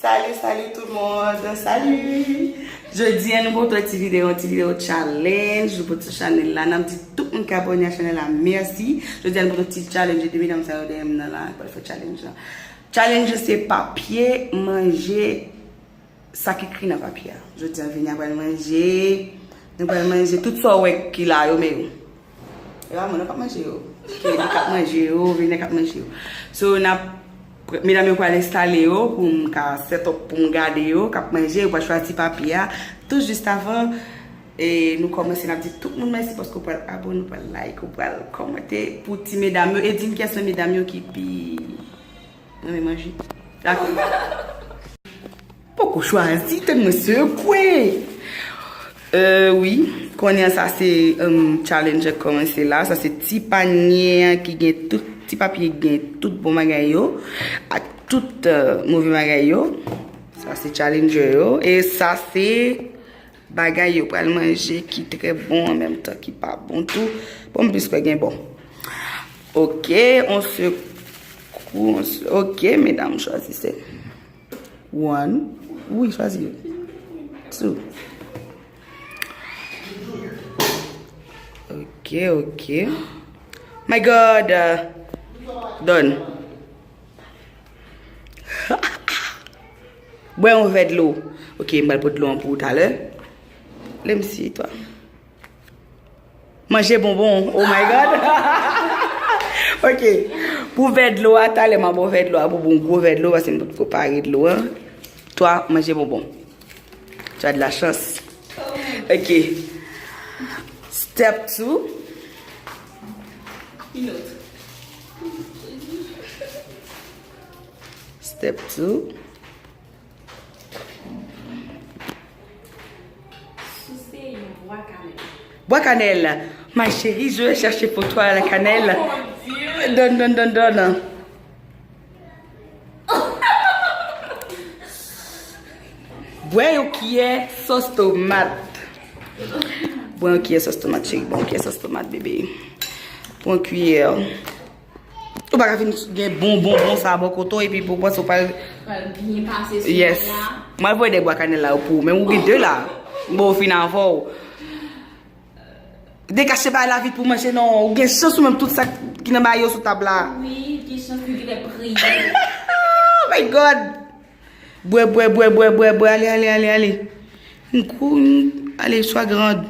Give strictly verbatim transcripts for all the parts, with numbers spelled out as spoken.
Salut, salut tout le monde, salut! Jodi a nou pote yon ti videyo, yon ti videyo challenge, nou pote sou chanèl la, n ap di tout moun k abòne a chanèl la mèsi. Jodi a nou pote yon ti challenge, de medam sa yo dèyè m nan la, k pral fè challenge la. Challenge se papye manje, sa k ekri nan papye a. Jodi a vini a pral manje, nou pral manje tout sa w wè ki la yo, men yo. E pa mwen non k ap manje yo. Kevin k ap manje yo, Vene k ap manje yo. So, n ap, medam yo pral enstale yo pou m ka set up, pou m gade yo, k ap manje, yo pral chwazi papye a. Tou jis avan, e nou kòmanse, n ap di tout moun mèsi paske w pral abòne, w pral like, w pral kòmante pou ti medam yo. E di m kiyès nan medam yo ki pi renmen manje. Dakò. Poko chwazi, tann mwen sekwe. Euh, wi. Kounye a sa se, um, challenge k kòmanse la. Sa se ti panye an ki gen tout, ti papye gen tout bon bagay yo, ak tout, euh, move bagay yo. Sa se challenger yo. E sa se bagay yo pral manje ki trè bon an menm tan ki pa bon tou. Bon, m plis kwè gen bon. Ok, on se kou, on se, ok, medam, chwazi se. One. Wi, chwazi yo. Two. Ok, ok. My God. Uh, done. Bwè yon vè dlo. Ok, m pral pot dlo an pou ou talè. Let me see, toi. Manje bonbon. Oh my God. Ok. Pou vè dlo a, talè m a ba w vè dlo a, pou bon gwo vè dlo, paske m pot ko pare dlo a. Toi, manje bonbon. Tu as de la chance. Ok. Step two. Step two. Souse yon bwa kanèl. Bwa kanèl. Ma chérie, je vais chercher pour toi la cannelle. Oh mon Dieu. Donne, donne, donne, donne. Bwè yon kiyè sòs tomat. Bwè yon kiyè sòs tomat, cheri. Bwè yon kiyè sòs tomat, bebe. Pran kiyè. Ou pa ka fin gen bon, bon, bon sa bò kote w, epi pou w panse w pral. Pral byen pase sou. Yes. Mwen voye de bwa kanèl la pou ou, men ou gen de la. Bon, ou fin avè w. Dekache bagay la vit pou manje non. Ou gen chans ou menm tout sa ki nan bagay yo sou tab la. Wi, gen chans li genlè priye. Oh my God! Bwè, bwè, bwè, bwè, bwè, bwè, ale, ale, ale, ale. N kou, n ale, swa grand.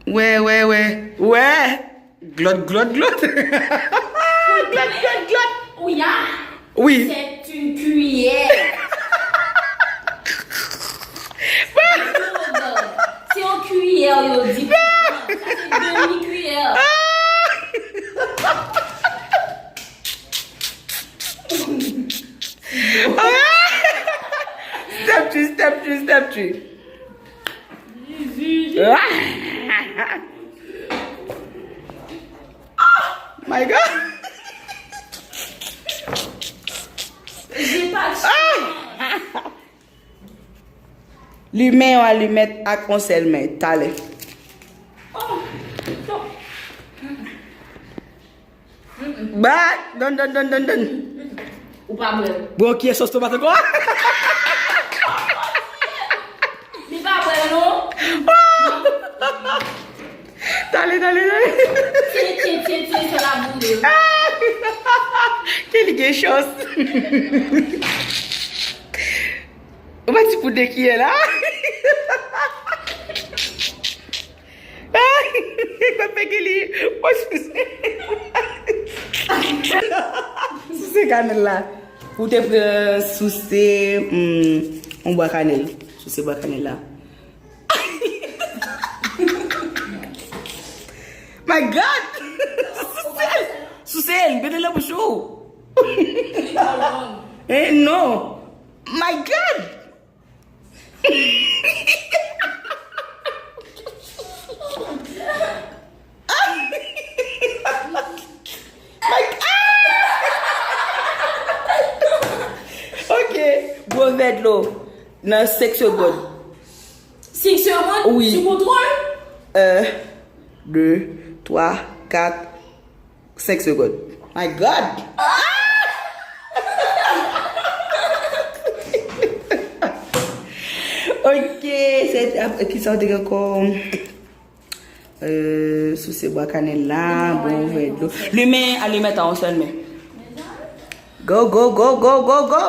Wè, wè, wè. Wè! Glòt, glòt, glòt. Glòt, glòt, glòt. Ouya. Wi. C'est une cuillère. Se yon kiyè yo di pou pran. Sa se demi kiyè. Step three, step three, step three. My God. J'ai pas de chance. Limen yon alimèt ak yon sèl men, talè. Oh, non. Ba, donn, donn, donn, donn, donn. Ou pa bwè l. Bon, kiyès sòs tomat ankò? Li pa bwè l, non. Talè, talè, talè. Tye, tye, tye, tye, se la boule. Ke li gen chans. Ou pa ti pou de kiyè la? Mwen peke li. Mwen souse. Souse kanèl la. Ou te pran souse, hmm, yon bwa kanèl. Souse bwa kanèl la. My God! Souse l! Souse l! Mete l nan bouch ou! Eh, non! My God! My God! Ok, bwè vè dlo nan senk segonn. Senk segonn? Wi. Sou kontwòl? Un, deux, trois, quatre, cinq secondes. My God! Ah! Ok, se ap- kisa w te gen ankò? Euh, souse bwa kanèl la, bon, vè dlo. Limen alimèt an yon sèl men. Go, go, go, go, go, go!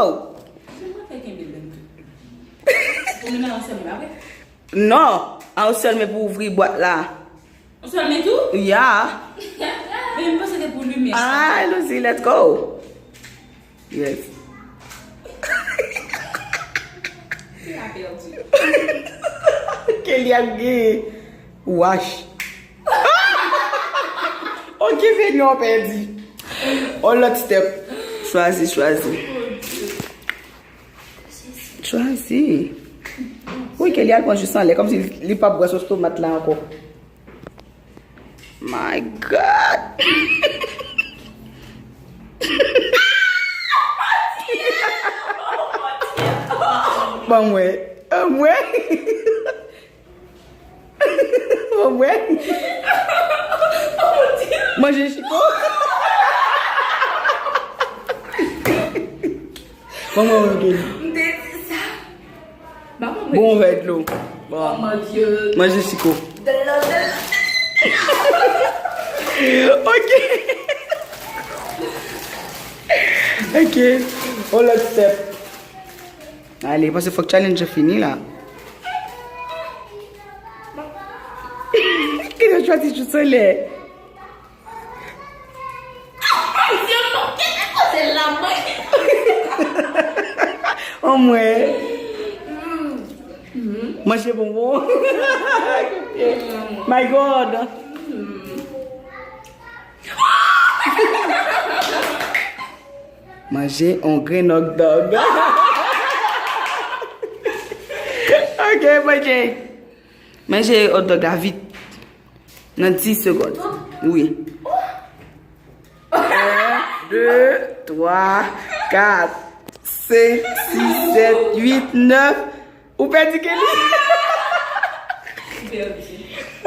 Non, an yon sèl men pou ouvri bwat la. Yon sèl men tou? Yeah. Men m panse se pou limen. Ah, Lucy, let's go. Yes. Ki la pèdi? Kelly ap gen wash. Ok, Fenyon pèdi. On lòt step. Chwazi, chwazi. Chwazi. Wi, Kelly al pran jis anlè, kòmsi li p ap bwè sos tomat la ankò. My God! Ban mwen. Ban mwen. Ban mwen. Manje chiko. Ban mwen, manje. M te di sa. Ba mwen. Bon, vè dlo. Bon. Oh mon Dieu. Manje siko. Dlo, dlo. Ok. Ok. On lòt step. Ale, paske fòk challenge fini la. Ki te chwazi jou solèy? Anmwey. Manje bonbon. My God. Manje on grenn hot dog. Ok, manje. Manje hot dog la vit. Nan dis segonn. Wi. En, de, twa, kat, senk, sis, sèt, uit, nèf. Ou pèdi, Kelly?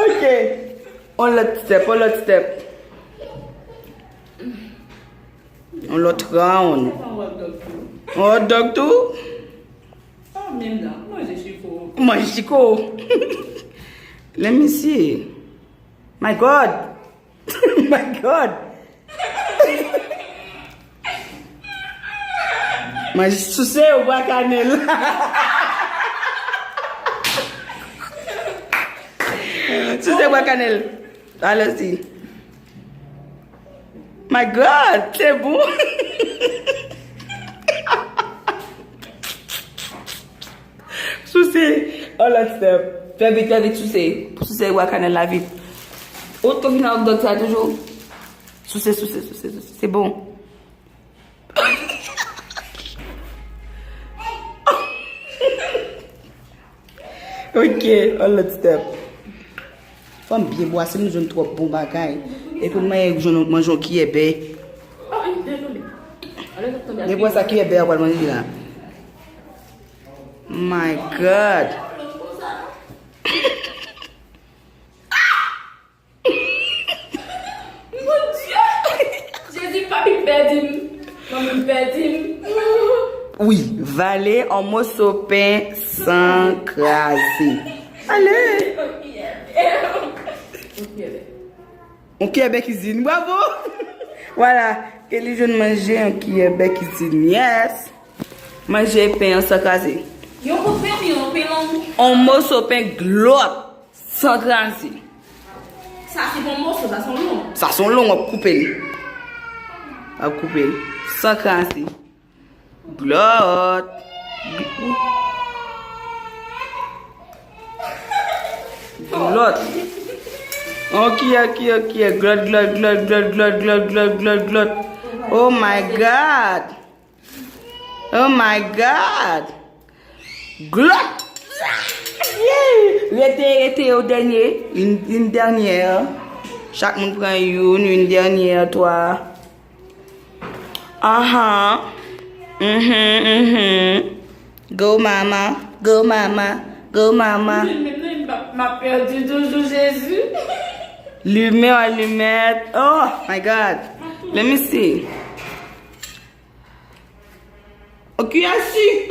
Ok. On lòt step, on lòt step. On lòt round. On hot dog tou? Ah, menm nan, manje chiko. Manje chiko. Let me see. My God. My God. Manje souse yo bwa kanèl. Souse bwa kanèl. Alèzi. My God, se bon. Souse, on lòt step. Fè vit, fè vit, souse. Souse bwa kanèl la vit. Ou tou vin ak dòt sa toujou. Souse, souse, souse, souse. Se bon. Ok, on lòt step. Fò m byen bwase, m jwenn twòp bon bagay. Epi m manje, jwenn manje yon kiyè bè. Men pran sa kiyè bè a pral manje la. My God. Mon Dieu! Jezi, papi pèdi m. Manmi pèdi m. Wi, vale on moso pen san kraze. Ale! On kiyè bè kizin. Bravo! Vwala, Kelly jwenn manje on kiyè bè kizin. Yes! Manje pen an san kraze. Yon kout pen, yon pen long. On moso pen glòt. San kraze. Sa se bon moso, sa se yon long. Sa se yon long, w ap koupe l. W ap koupe l. San kraze. Glòt. Glòt. On kiyè, kiyè, kiyè. Glòt, glòt, glòt. Oh my God. Oh my God! Glòt! Rete, rete, yon dènye. Une, une dernière. Chak moun pran youn, une dernière, twa. Ahan. Mhm, mhm. Go mama, go mama, go mama. M ap pèdi toujou, Jezi. Limen, alimèt. Oh my God. Let me see. On kiyè sik.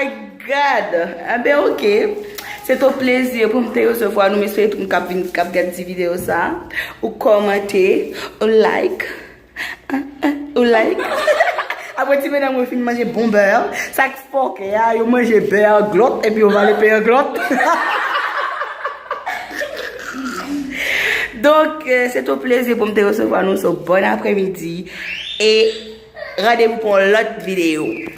my God. Enben, ok. Se te yon plezi pou m te resevwa nou. M espere tout moun k ap vin, k ap gade ti videyo sa, ou kòmante, ou like. Ou like. Apre ti medam yo fin manje bon bè, sa k fòkè a, yo manje bè an glòt epi yo vale pen an glòt. Donk, eh, se te yon plezi pou m te resevwa nou. So, bon aprèmidi e randevou pou yon lòt videyo.